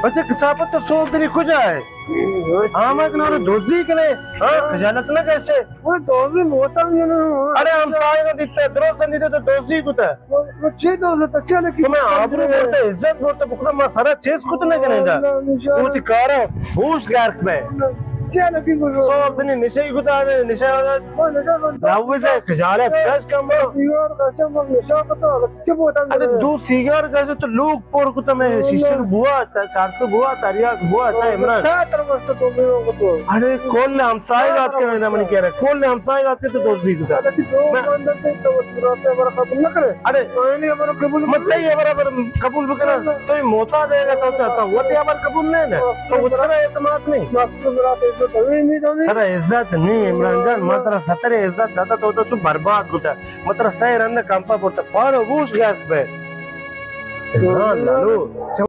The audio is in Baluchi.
بچہ کسافت، تو سوب دنی کجا ئے؟ آمد نہ رو دزی کنے، ہاں، خجالت نہ کشے۔ وہ دزی موتا بھی نہ۔ ارے ہمسایہ دیتا، درست دیتا تو دزی کتا۔ وہ چی دزی تا، چی لکی؟ تو میں آبرو برتا، عزت برتا، بخدا ما سرا چیز کت نہ کنے دا۔ تو تی کارا ہوش گرک بے۔ چی لکی گزو؟ سوب دنی نشئی کتا، نشئی کتا۔ ناوزہ خجالت کش کم۔ یار قسم نشا کتا، چی بوتا؟ ارے دو سیگار کشے تو لوگ پر کتا، میں شیشے بوا تا، چار سو بوا، تریاک بوا تا، عمران۔ تا تر واسطہ تو میرو کو تو۔ ارے کل ہمسائے بات کے میں منی کہہ رہا، کل ہمسائے بات کے تو دوست بھی کتا۔ ارے تو میں بندر تے تو برات ہے، برا قبول نہ کرے۔ ارے تو نہیں ہمارا قبول مت، یہ برابر قبول بکنا، تو یہ موتا دے گا تو، تو وہ تے ہمارا قبول نہیں نا، تو اتنا اعتماد نہیں۔ مقصد برات ہے تو تو نہیں تو نہیں۔ ارے عزت نہیں عمران جان، ما ترا ستر عزت داتا تو، تو برباد ہوتا۔ ما ترا سہ رند کمپا برتا، پارو گوش گرک بے۔ ہاں، لالو۔